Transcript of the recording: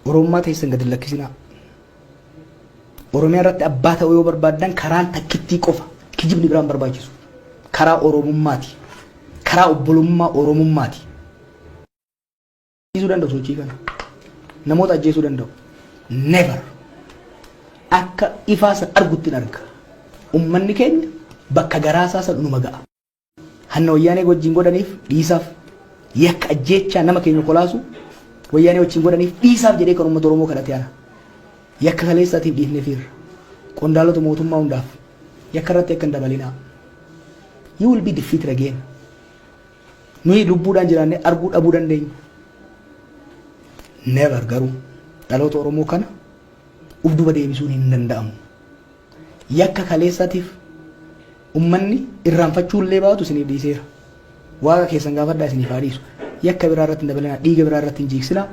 Oromummaa teessan gadi lakkisinaa. Oromiyaa irratti abbaa ta'uu yoo barbaaddan karaan takkittii qofa, kijibni biraan barbaachisu. Karaa Oromummaati. Karaa obbolummaa Oromummaati. Ajjeesuu danda'u sochii kana. Namoota ajjeesuu danda'u. Never. Akka ifaa san argutti hin arga. Ummanni keenya bakka garaasaa san numa ga'a. Hanna Wayyaanee wajjin godhaniif dhiisaaf, yakka ajjeechaa nama keenya kolaasu Wayyaanee wajjin godhaniif dhiisaaf jedhee kan uummata Oromoo kadhate ana. Yakka kaleessaatiif dhiifnee fiirra. Qondaalota mootummaa hundaaf yakka irratti akka hin dabalinaa. You will be defeated again. Nuyi lubbuudhaan jiraannee arguu dhabuu dandeenya. Never garuu dhaloota Oromoo kana uf duba deebisuun hin danda'amu. Yakka kaleessaatiif ummanni irraanfachuu illee baatu isiniif dhiiseera. Waaqa keessan gaafadhaa, isiniif haa dhiisu. Yakka biraa irratti hin dabalinaa, dhiiga biraa irratti hin jiigsinaa.